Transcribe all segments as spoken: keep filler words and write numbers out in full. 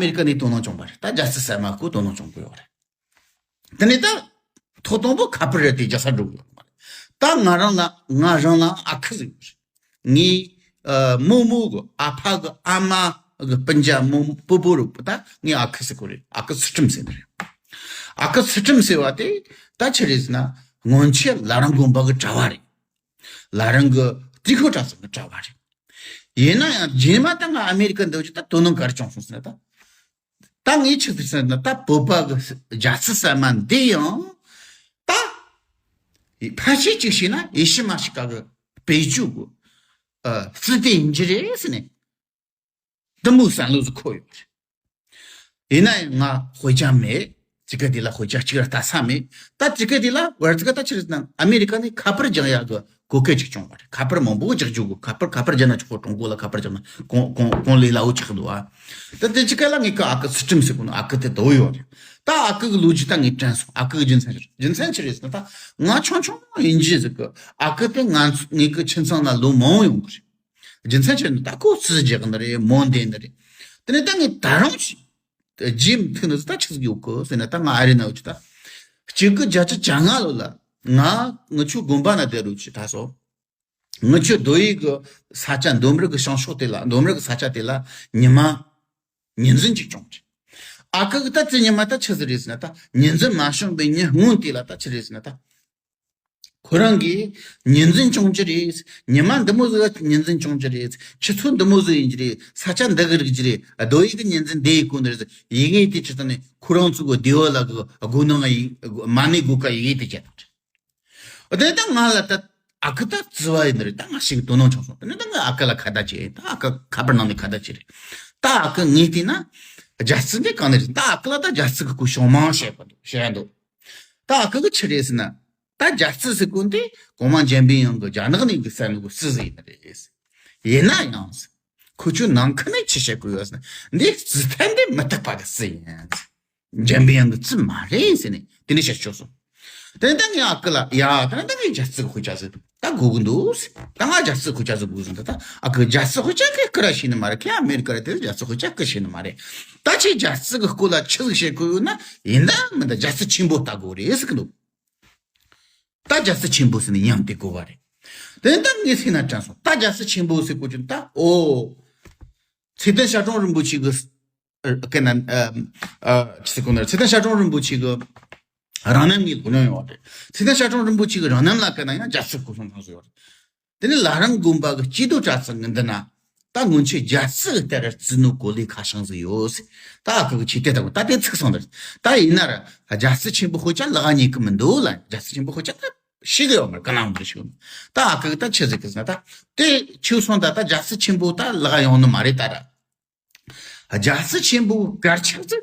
མེ་རི་ཀ་ནས་དོ་སྣང་བྱུང་བ་རེད། ད་རྒྱལ་སྲིད་གསར་མ་སྐོར་དོ་སྣང་བྱུང་གི་ཡོད་རེད། དེ་ནས་ད་ཐོག་དང་པོ་ཁ་པར་རེད་དེ་རྒྱལ་ས་འགྲོ་གི་ཡོད་མ་རེད། ད་ང་རང་ལ་ང་རང་ལ་ཨ་ཁུ་ཟིག་ཡོད་རེད། ངའི་ཨ་རྨོ་མོ་གི་ཨ་ཕ་གི་ཨ་མ་གི་སྤུན་ཀྱག་རྨོ་སྤོ་བོ་རུ་ད་ངའི་ཨ་ཁུ་ཟེར་གོ་རེད། ཨ་ཁུ་ཚུལ་ཁྲིམས་ཟེར་ནི་རེད། ཨ་ཁུ་ཚུལ་ཁྲིམས་ཟེར་བ་དེ་ད་ཆི་རེད་ཟེར་ན། སྔོན་ཆད་ལ་རང་དགོན་པ་གི་གྲྭ་བ་རེད། ལ་རང་གི་དུས་འཁོར་གྲྭ་ཚང་གི་གྲྭ་བ་རེད། ཡིན་ན་ཡང་རྗེས་མ་ད་ང་ཨ་མེ་རི་ཀ་འདི་བར་ད་དོ་སྣང་ག་རེ་བྱུང་སོང་ཟེར་ན། ད་ད་ངས་ཆི་ཟིག་ཟེར་ན། ད་བོད་པ་གི་རྒྱལ་སྲིད་གསར་མ་འདི་ཡང་ད་ཕལ་ཆེར་གཅིག་བྱས་ན་ཡེ་ཤུ་མ་ཤི་ཀ་གི་བེད་སྤྱོད་གི་ཨ་རྩིས་དེ་ཡིན་གྱི་རེད་ཟེར་ནས། འདི་མོ་བསམ་བློ་ཟིག་འཁོར་ཡོད་རེད། ཡིན་ན་ཡང་ང་དཔེ་ཆ་མེད། ཅི་ག་དེ་ལ་དཔེ་ཆ་གཅིག་ར་ལྟ་ས་མེད། ད་ཅི་ག་དེ་ལ་བར་ཙི་ག་ད་ཆི་རེད་ཟེར་ན། ཨ་མེ་རི་ཀ་ནས་ཁ་པར་རྒྱག་ཡག་གི་གོ་སྐབས་ཅིག་བྱུང་བ་རེད། ཁ་པར་མང་པོ་རྒྱག་རྒྱུ་གི། ཁ་པར་ཁ་པར་རྒྱག་ན་ཆོག་གོ། ཀྲུང་གོ་ལ་ཁ་པར་རྒྱག་ན་གོང་གོང་གོང་ལས་སླ་བོ་ཆགས་འདུག་ཨ། ད་དེ་ཅི་ག་ལ་ངེད་ཀྱི་ཨ་ཁུ་ཚུལ་ཁྲིམས་ཟེར་གོ་ནོ་ཨ་ཁུ་དེ་དོ་ཡོད་རེད། ད་ཨ་ཁུ་གི་ལོ་རྒྱུས་ད་ངས་དྲན་སོང་། ཨ་ཁུ་གི་རྒྱུ་མཚན་ཆི་རེད། རྒྱུ་མཚན་ཆི་རེད་ཟེར་ན། ད་ང་ཆུང་ཆུང་ཡིན་རྗེས་ཟིག་གི་ཨ་ཁུ་དེ་ང་ཚོ་ངེད་ཀྱི་ཁྱིམ་ཚང་ལ་ལོ་མང་བོ་ཡོང་གི་རེད། རྒྱུ་མཚན་ཆི་རེད་ན། ད་ཁོ་རྩིས་རྒྱག་ནི་རེད། མོ་འདེད་ནི་རེད། དེ་ནས་ད་ངས་ད་རུང་ཅིག་རྗེས་མཐུད་ནི་ཟིག་ད་ཆི་ཟིག་ཡོད་གི་ཟེར་ན། ད་ང་ཨ་རི་ན་ཡོད་ཀྱི་ད་གཅིག་གི་བརྒྱད་ཅུ་གྱ་ལྔ་ལོ་ལ་ང་ངི་ཆོའི་དགོན་པ་ན་བསྡད་རོགས་བྱས། ད་སོ་ངི་ཆོའི་རྡོ་ཡི་གི་ས་ཆ། འདོམ་རི་གི་བྱང་ཕྱོགས་དེ་ལ། འདོམ་རི་གི་ས་ཆ་དེ་ལ་ཉི་མ་ཉི་འཛིན་ཅིག་བྱུང་རེད། ཨ་ཁུ་གི་ད་དེ་ཉི་མ་ད་ཆི་ཟིག་རེད་ཟེར་ན། ད་ཉི་འཛིན་མ་བྱུང་བའི་ཉིན་སྔོན་དེ་ལ་ད་ཆི་རེད་ཟེར་ན། ད་ཁོ་རང་གིས་ཉི་འཛིན་བྱུང་རྒྱུ་རེད། ཉི་མ་འདི་མོ་ཟིག་ཉི་འཛིན་བྱུང་རྒྱུ་རེད། ཆུ་ཚོད་འདི་མོ་ཟིག་ཡིན་རྒྱུ་རེད། ས་ཆ་འདི་གི་རིག་རྒྱུ་རེད། རྡོ་ཡི་གི་ཉི་འཛིན་འདི་ཡི་གོ་ནི་རེད། ཡི་གེ་དེ་ཅི་ཙམ་ནས་ཁོ་རང་ཚོ་གི་སྡེ་བ་ལ་གི་སྒོ་ནང་ཡི་མ་ཎི་དགོས་ཀ་ཡི་གེ་དེ་བྱས་ད། དེ་ད་ང་ལ་ད་ཨ་ཁུ་ད་རྩིས་པ་ཡིན་ནི་རེད། ད་ང་ཞིག་དོ་སྣང་བྱུང་སོང་། དེ་ནས་ད་ང་ཨ་ཁུ་ལ་ཁ་བརྡ་བྱས། ད་ཨ་ཁུ་ཁ་པར་ནང་ནས་ཁ་བརྡ་བྱས་རེད། ད་ཨ་ཁུ་ངས་བལྟས་ན་རྒྱལ་རྩིས་འདི་གང་ནས་རེད། ད་ཨ་ཁུ་ལ་ད་རྒྱལ་རྩིས་གི་སྐོར་ཤོག་མང་བཤད་པ་འདུག་བཤད་འདུག་ད་ཨ་ཁུ་གི་ཆི་རེད་ཟེར་ན། ད་རྒྱལ་རྩིས་ཟེར་གོ་འདི་གོང་མ་འཇམ་དཔལ་དབྱངས་གི་རྒྱ་ནག་ནས་གི་བསད་ནོ་གི་རྩིས་ཟིག་ཡིན་ནི་རེད། ཡིན་ན་ཡང་ཁོ་ཚོའི་ནང་ཁུལ་ནས་ཆི་བཤད་གོ་ཡོད་ཟེར་ན། འདི་རྩིས་ཐད་འདི་མུ་སྟེགས་པ་གི་རྩིས་ཡིན། འཇམ་དཔལ་དབྱངས་གི་རྩིས་མ་རེད་ཟེར་ནས་དེ་འདྲ་བཤད་ཆོག་སོང་། དེ་ནས་ད་ངས་ཨ་ཁུ་ལ། ཡ། དེ་ནས་ད་ངས་རྒྱལ་རྩིས་གི་དཔེ་ཆ་ཟིག་ད་དགོས་གི་འདུག་ཟེར། ད་ང་རྒྱལ་རྩིས་དཔེ་ཆ་ཟིག་དགོས་ཟེར། ད་ད་ཨ་ཁུ་རྒྱལ་རྩིས་དཔེ་ཆ་གི་སྐུ་ར་ཤེས་ནི་མ་རེད། ཁྱེད་ཨ་མེ་རི་ཀ་ར་དེ་རྒྱལ་རྩིས་དཔེ་ཆ་གི་ཤེས་ནི་མ་རེད། ད་ཁྱེད་རྒྱལ་རྩིས་གི་སྐོར་ལ་ཆི་ཟིག་བཤད་གོ་ཡོད་ན། ཡིན་ད་མིན་ད་རྒྱལ་རྩིས་ཆེན་པོ་ལྟ་དགོས་རེད་ཟེར་གི་འདུག་ད་རྒྱལ་རྩིས་ཆེན་པོ་ཟེར་ནས་མིང་དེ་བཀོད་པ་རེད། དེ་ནས་ད་ངའི་སེམས་ན་དྲན་སོང་། ད་རྒྱལ་རྩིས་ཆེན་པོ་ཟེར་གོ་རྒྱུ་ད། ཨོ། ཚེ་བརྟན་ཤར་གྲོང་རིན་པོ་ཆེ་གི་ཨ་ཀེ་ན་ཨ་ཨ་ཅི་ཟེར་གོ་ནི། ཚེ་བརྟན་ཤར་གྲོང་རིན་པོ་ཆེ་གི་རང་རྣམ་ངའི་ལོ་རྒྱུས་ཡོད་རེད། ཚེ་བརྟན་ཤར་གྲོང་རིན་པོ་ཆེ་གི་རང་རྣམ་ལ་ཀེ་ན་ཡང་རྒྱལ་རྩིས་སྐོར་གསུང་ཐེངས་སུ་ཡོད་རེད། དེ་ནས་ལ་རང་དགོན་པ་གི་སྐྱིད་སྡུག་གྲྭ་ཚང་གི་འདི་ན་ད་སྔོན་ཆད་རྒྱལ་རྩིས་ལྟར་རྩིས་ནོ་གོ་ལའི་ཁ་བྱང་ཟིག་ཡོད་ཟེར། ད་ཨ་ཁུ་གི་ཆེ་དེ་ལྟ་བུ་ད་དེ་ཚིག་སོང་ད། ད་ཡིན་ན་ར་རྒྱལ་རྩིས་ཆེན་པོ་དཔེ་ཆ་ལག་རྙེད་གི་མི་འདུག་ལ། རྒྱལ་རྩིས་ཆེན་པོ་དཔེ་ཆ་ད་ཤེས་གི་ཡོད་མ་རེད། ག་ན་འདྲ་ཞིག་ཡོད། ད་ཨ་ཁུ་གི་ད་ཆི་ཟིག་གི་ཟེར་ན། ད་དེ་ཆུ་སོང་ད། ད་རྒྱལ་རྩིས་ཆེན་པོ་ད་ལག་ཡོང་ནི་མ་རེད་ད་ར། རྒྱལ་རྩིས་ཆེན་པོ་དཀར་ཆག་ཙི།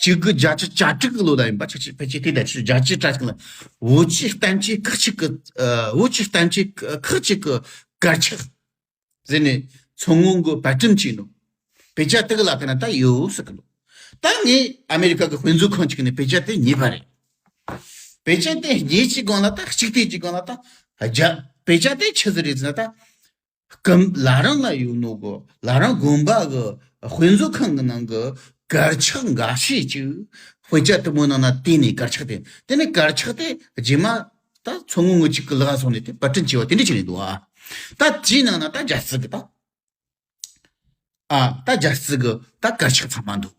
གཅིག་དགུ་བརྒྱད་ཅུ་གྱ་དྲུག་གི་ལོ་ལ་ཡིན་པ། ཆ་ཆི་ཕལ་ཆེར་དེ་ད་ཆི་བརྒྱད་ཅུ་གྱ་གཅིག་ལ། བོད་ཀྱི་བསྟན་བཅོས་ཁག་ཅིག་གི་ཨ། བོད་ཀྱི་བསྟན་བཅོས་ཁག་ཅིག་གི་དཀར་ཆག་ཟེར་ནས་མཚོ་སྔོན་གི་པར་སྐྲུན་བྱས་ནོ། དཔེ་ཆ་དེ་གི་ལ་ཀེ་ན་ད་ཡོད་ཟེར་གི་འདུག་ད་ངས་ཨ་མེ་རི་ཀ་གི་དཔེ་མཛོད་ཁང་ཅིག་ནས་དཔེ་ཆ་དེ་རྙེད་པ་རེད། དཔེ་ཆ་དེ་རྙེད་ཀྱི་སྒང་ལ་ད། གཅིག་དེ་གི་སྒང་ལ་ད་རྒྱ། དཔེ་ཆ་དེ་ཆི་ཟིག་རེད་ཟེར་ན། ད་སྐམ་ལ་རང་ལ་ཡོད་ནོ་གི་ལ་རང་དགོན་པ་གི་དཔེ་མཛོད་ཁང་གི་ནང་གི་དཀར་ཆག་འགའ་ཤས་ཅིག་དཔེ་ཆ་དེ་མོ་ནང་ན་བལྟས་ནས། དཀར་ཆག་དེ། དེ་ནས་དཀར་ཆག་དེ་རྗེས་མ་ད་མཚོ་སྔོན་ངོས་གཅིག་གི་ལག་སོང་ནས་དེ་པར་སྐྲུན་བྱས་པ་དེ་འདྲ་ཅིག་རེད་འདུག་ཨ། ད་དེའི་ནང་ན་ད་རྒྱལ་རྩིས་གི་ད། ཨ། ད་རྒྱལ་རྩིས་གི་ད་དཀར་ཆག་ཚང་མ་འདུག་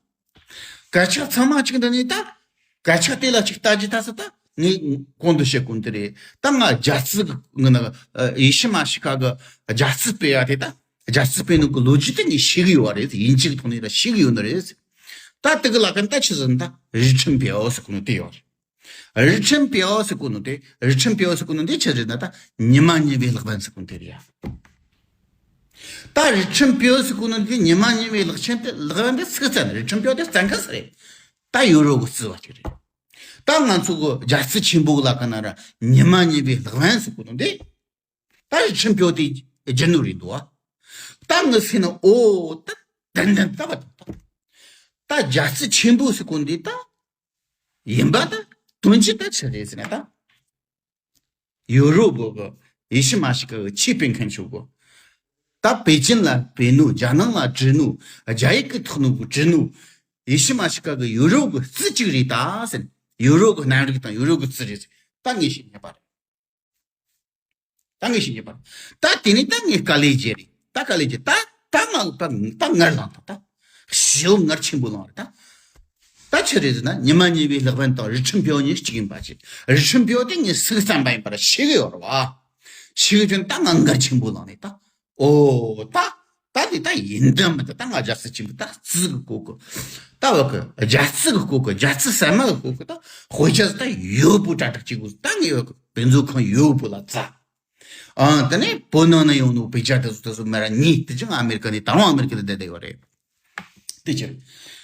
དཀར་ཆག་ཚང་མ་གཅིག་འདི་ནས་ད། དཀར་ཆག་དེ་ལ་གཅིག་ལྟ་རྒྱུ་ད་ཟེར། ད་ངས་གོང་དུ་བཤད་གོ་འདི་རེད། ད་ང་རྒྱལ་རྩིས་གི་ནང་ཨ། ཡེ་ཤུ་མ་ཤི་ཀ་གི་རྒྱལ་རྩིས་སྤེལ་ཡ་དེ། ད་རྒྱལ་རྩིས་སྤེལ་ནོ་གི་ལོ་རྒྱུས་དེ་ངས་ཤེས་གི་ཡོད་རེད། དབྱིན་ཇི་གི་ཐོག་ནས་ད་ཤེས་གི་ཡོད་ནི་རེད། ད་དེ་གི་ལ་ཀེ་ན་ད་ཆི་ཟེར་ན། ད་རི་ཁྲི་འཕེལ་ཟེར་གོ་ནོ་དེ་ཡོད་རེད། རི་ཁྲི་འཕེལ་ཟེར་གོ་ནོ་དེ། རི་ཁྲི་འཕེལ་ཟེར་གོ་ནོ་དེ་ཆི་རེད་ན། ད་ཉི་མ་ཉི་བའི་ལག་པ་ཟེར་གོ་ནོ་དེ་རེད་ཡ། ད་རི་ཁྲི་འཕེལ་ཟེར་གོ་ནོ་དེ་ཉི་མ་ཉི་བའི་ལག་ཆེན་དེ། ལག་པ་དེ་ཚིག་བཙན། རི་ཁྲི་འཕེལ་དེ་བཙན་ཁ་ས་རེད། ད་ཡོ་རོབ་གི་རྩིས་པ་ཅིག་རེད། ད་ང་ཚོ་གི་རྒྱལ་རྩིས་ཆེན་པོ་གི་ལ་ཀེ་ན་ར་ཉི་མ་ཉི་བའི་ལག་པ་ཟེར་གོ་ནོ་དེ། ད་རི་ཁྲི་འཕེལ་དེ་བསྒྱུར་ནོ་རེད་འདུག་ཨ། ད་ངའི་སེམས་ན། ཨོ། ད་ཏན་ཏན་ལྟ་བ་དང་། ད་རྒྱལ་རྩིས་ཆེན་པོ་ཟེར་གོ་འདི་ད་ཡིན་པ་ད་དོན་གྱི་ད་ཆི་རེད་ཟེར་ན། ད་ཡོ་རོབ་གི་ཡེ་ཤུ་མ་ཤི་ཀ་གི་ཆོས་སྤེལ་མཁན་ཚོ་གི་ ད་པེ་ཅིན་ལ་བྲིས་ནོ། རྒྱ་ནག་ལ་བྲིས་ནོ། རྒྱ་ཡིག་གི་ཐོག་ནས་བྲིས་ནོ། ཡེ་ཤུ་མ་ཤི་ཀ་གི་ཡུ་རོབ་གི་རྩིས་གཅིག་རེད་ད་ཟེར། ཡུ་རོབ་གི་གནམ་རིག་དང་ཡུ་རོབ་གི་རྩིས་རེད་ཟེར། ད་ངས་ཤེས་ཉན་པ་རེད། ད་ངས་ཤེས་ཉན་པ་རེད། ད་དེ་ནས་ད་ངས་དཀའ་ལས་བརྒྱབ་རེད། ད་དཀའ་ལས་བརྒྱབ། ད་ད་ང་ད་ད་ངར་ལངས་ད། ད་ཞེ་པོ་ངར་ཆེན་པོ་ལངས་རེད་ད། ད་ཆི་རེད་ཟེར་ན། ཉི་མ་གཉིས་པའི་ལྷག་པ་དང་རི་ཁྲོད་འཕེལ་བ་གཉིས་གཅིག་ཡིན་པ་ཅིག་རི་ཁྲོད་འཕེལ་བ་དེ་ངས་སུག་བརྩམས་པ་ཡིན་པར་ཤེས་གི་ཡོད་རེད་བ། ཤེས་གི་བྱུང་ད་ང་ངར་ཆེན་པོ་ལངས་ནས་ད། ཨོ་ད། ད་དེ་ད་ཡིན་ད་མིན་ད། ད་ང་རྒྱལ་སྲིད་ཆེན་པོ་ད་རྩིས་གི་སྐོར་གི། ད་བ་གི་རྒྱལ་རྩིས་གི་སྐོར་གི། རྒྱལ་རྩིས་གསར་མ་གི་སྐོར་གི། ད་དཔེ་ཆ་ད་ཡོད་པོ་གྲ་སྒྲིག་བྱེད་དགོས། ད་ངས་བ་གི་དཔེ་མཛོད་ཁང་ཡོད་པོ་ལ་བཙལ། ཨ་དེ་ནས་བོད་ནང་ན་ཡོང་ནོ་དཔེ་ཆ་དེ་ཚོ་དེ་ཚོ་མར་ར་ཉོས། དེ་ཅང་ཨ་མེ་རི་ཀ་ནས། ད་རུང་ཨ་མེ་རི་ཀ་ནས་བསྡད་བསྡད་ཡོད་རེད། དེ་ཕྱིར།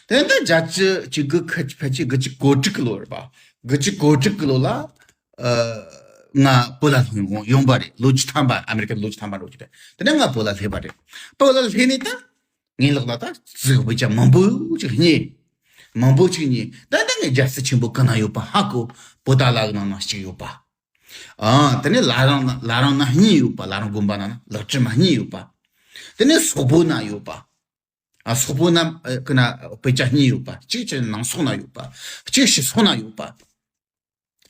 དེ་ནས་ད་བརྒྱད་ཅུ་གཅིག་དགུ་ཁ་ཕལ་ཆེར་དགུ་བཅུ་གོ་དྲུག་གི་ལོ་རེད་པ། དགུ་བཅུ་གོ་དྲུག་གི་ལོ་ལ། ཨ། ང་བོད་ལ་ལྷུང་ཡོང་ཡོང་པ་རེད། ལོ་བཅུ་ཐམ་པ། ཨ་མེ་རི་ཀའི་ལོ་བཅུ་ཐམ་པ་འགྲོ་རྒྱུ་རེད། དེ་ནས་ང་བོད་ལ་སླེབས་པ་རེད། བོད་ལ་སླེབས་ནས་ད་ངའི་ལག་ལ་ད་རྩིས་དཔེ་ཆ་མང་པོ་ཅིག་རྙེད། མང་པོ་ཅིག་རྙེད། ད་ད་ངའི་རྒྱལ་རྩིས་ཆེན་པོ་གང་ན་ཡོད་པ་ཧ་གོ། པོ་ཏཱ་ལ་གི་ནང་ན་གཅིག་ཡོད་པ། ཨ། དེ་ནས་བླ་བྲང་ན། བླ་བྲང་ན་གཉིས་ཡོད་པ། བླ་བྲང་དགོན་པ་ནང་ན་ལག་བྲིས་མ་གཉིས་ཡོད་པ། དེ་ནས་སོག་པོ་ན་ཡོད་པ། ཨ། སོག་པོ་ན་ཨ་གི་ན་དཔེ་ཆ་གཉིས་ཡོད་པ། གཅིག་ཕྱི་ནང་སོག་ན་ཡོད་པ། གཅིག་ཕྱི་སོག་ན་ཡོད་པ།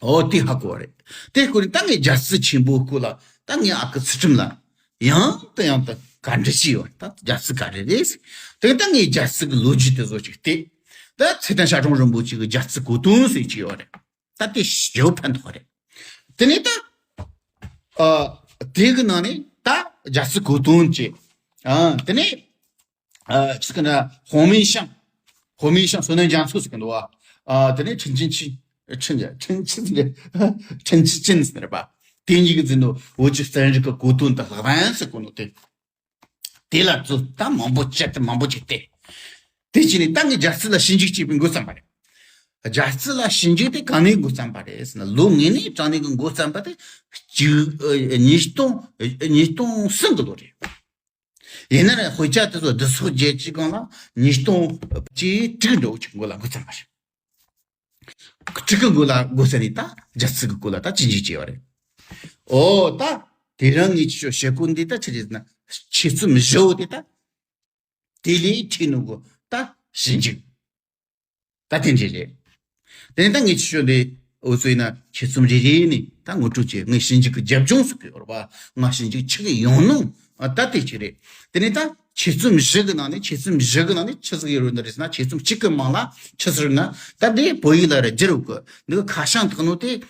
ཨོ་དེ་ཧ་གོ་བ་རེད། དེ་སྐོར་ནས་ད་ངས་རྒྱལ་རྩིས་ཆེན་པོའི་སྐོར་ལ་ད་ངས་ཨ་ཁུ་ཚུལ་ཁྲིམས་ལ་ཡང་དང་ཡང་དུ་བཀའ་འདྲི་བྱས་ཡོད་རེད། ད་རྒྱལ་རྩིས་ག་རེ་རེད་ཟེར། དེ་ད་ངས་རྒྱལ་རྩིས་ཀྱི་ལོ་རྒྱུས་དེ་ཚོ་ཅིག་བལྟས། ད་ཚེ་བརྟན་ཤར་གྲོང་རིན་པོ་ཆེ་གི་རྒྱལ་རྩིས་གོ་དོན་ཟེར་གྱི་ཡོད་རེད། ད་དེ་ཞེ་པོ་ཕན་ཐོགས་རེད། དེ་ནས་ད། ཨ། དེ་གི་ནང་ནས་ད་རྒྱལ་རྩིས་གོ་དོན་བྱས། ཨ། དེ་ནས། ཨ། ཅི་ཟེར་གི་ན། 黄梅香། 黄梅香 བསོད་ནམས་རྒྱ་མཚོ་ཟེར་གི་འདུག་བ། ཨ། དེ་ནས་ཁྲིན་ཅིན་ཆི། ཁྲིན་ཅི། ཁྲིན་ཅི་ཟེར། ཁྲིན་ཅི་ཅིན་ཟེར་རེད་པ། དེ་གཉིས་ཀྱིས་མཛད་ནོ་བོད་ཀྱི་གསན་རིག་གི་གོ་དོན་དང་ལྷག་ལྡན་ཟེར་གོ་ནོ་དེ། དེ་ལ་ཚོ་ད་མང་པོ་བྱས་ཏེ། མང་པོ་བྱས་ཏེ། དེ་བྱས་ནས་ད་ངས་རྒྱལ་རྩིས་ལ་ཞིབ་འཇུག་བྱེད་པའི་འགོ་བརྩམས་པ་རེད། རྒྱལ་རྩིས་ལ་ཞིབ་འཇུག་དེ་གང་ནས་འགོ་བརྩམས་པ་རེད་ཟེར་ན། ལོ་ངོ་ནས་གྲངས་ནས་གི་འགོ་བརྩམས་པ་དེ་གཅིག་ཨ། ཉིས་སྟོང་། ཉིས་སྟོང་གསུམ་གི་ལོ་རེད། ཡིན་ན་ར་དཔེ་ཆ་དེ་ཚོ་བསྡུ་གསོག་བརྒྱབ་ཀྱི་སྒང་ལ་ཉིས་སྟོང་བཅུ་དྲུག་འདྲ་བོ་ཅིག་འགོ་ལ་འགོ་བརྩམས་པ་རེད། དྲུག་གི་འགོ་ལ་འགོ་ས་ནས་ད་རྒྱལ་རྩིས་ཀྱི་སྐོར་ལ་ད་ཅི་འཇུག་བྱས་པ་རེད། ཨོ་ད་དེ་རིང་ངས་ཁྱེད་ཚོ་བཤད་གོ་འདི་ད་ཆི་རེད་ཟེར་ན། ཆེད་རྩོམ་བཞི་བོ་དེ་ད་དེ་ལས་ཁྲིད་ནོ་གོ་ད་ཞིབ་འཇུག་ད་དེ་འདྲ་རེད། དེ་ནས་ད་ངས་ཁྱེད་ཚོ་འདི་འུ་ཚོ་ཡིན་ན་ཆེད་རྩོམ་རེ་རེ་ནས་ད་ངོ་སྤྲོད་བྱས། ངས་ཞིབ་འཇུག་གི་རྒྱབ་ལྗོངས་སུ་བཀོད་ཡོད་རེད་པ། ང་ཞིབ་འཇུག་ཆི་གི་ཡོང་ནོ་ད་དེ་ཅིག་རེད། དེ་ནས་ད་ཆེད་རྩོམ་བཞི་གི་ནང་ནས། ཆེད་རྩོམ་བཞི་གི་ནང་ནས་ཆི་ཟིག་ཡོད་རེད་འདི་རེད་ཟེར་ན། ཆེད་རྩོམ་གཅིག་གི་མིང་ལ་ཆི་ཟེར་ན། ད་འདི་བོད་ཡིག་ལ་ར་བསྒྱུར་ཡོད་གི། འདི་གི་ཁ་བྱང་བཏགས་ནོ་དེ།